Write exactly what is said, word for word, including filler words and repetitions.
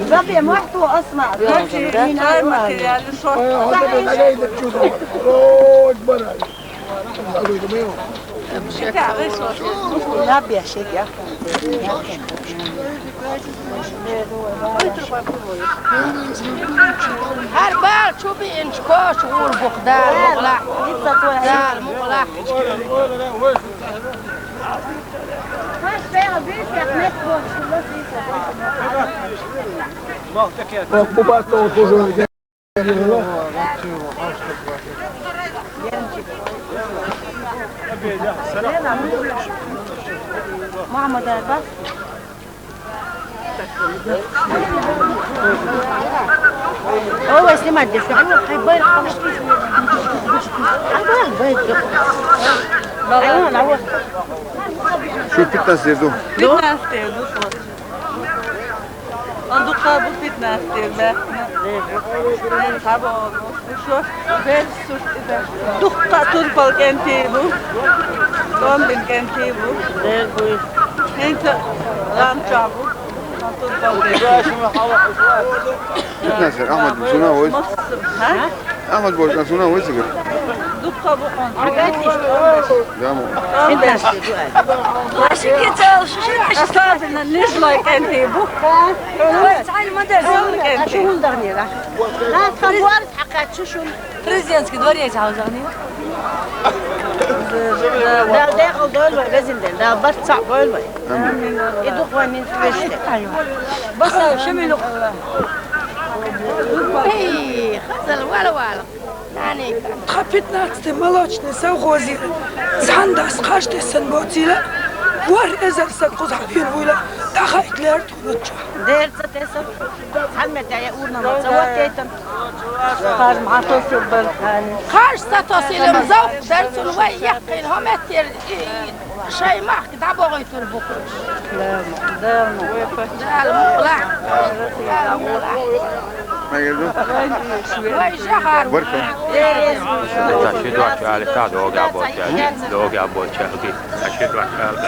Забе махту асма. Забе шек я. Гьар бал чу биъин чкош гъур бухдар мукъла. Дар мукъла. Мама, дай, да? Ой, снимать здесь. Ай, ой, ай, бай, ай, ай, бай. Ай, ой, ай. Шу пятнадцать лет, да? Пятнадцать лет, да, вот. Андукъа бу пятнадцать лет, да. Эн табо. Шо бер сурт ида. Дуккха турпал кӀентӀи бу. Гомбин кӀентӀи бу. Дербуй. Хинца гъам чабу. Турпал кӀентӀи. Насер, Ахмад, суна войс? Ха? Ахмад, бо, суна войс, говорит. Дуккха бу къон. Агач. Даму. Баши кецал, шиши, баши. Особенно нижлой кӀентӀи бу. Ой, цай модель. КӀентӀи. Шугун дарнира. Ла, табуар. Хьакъат шу шун. Президентский дворец гьавзагъни. Дал декъал дойла везинден, дал барт цаъ къойла. Амин. Иду къванин веште. Баса шамилу. Эй, хазал, вала, вала. Нани. Тха пятнадцатый молочный совхозира цандас хъаш тесан боцила, вар эзар сад къуз гьабин вуйла, даха итлер тулуча. Дерца тесан. Гьанна тая урна ма цаватетан. Хар ма тосу балкани. Хар са тосилам зав, дарсун вай яхъин гьамет тер, и, шай мах, дабогъи тур бухуш. Дам, дам. Дал мула. Дал мула. Вай жагъар. Барка. Дерез. Та ши дуа чали, та дога боча. Дога боча. Та ши дуа чали.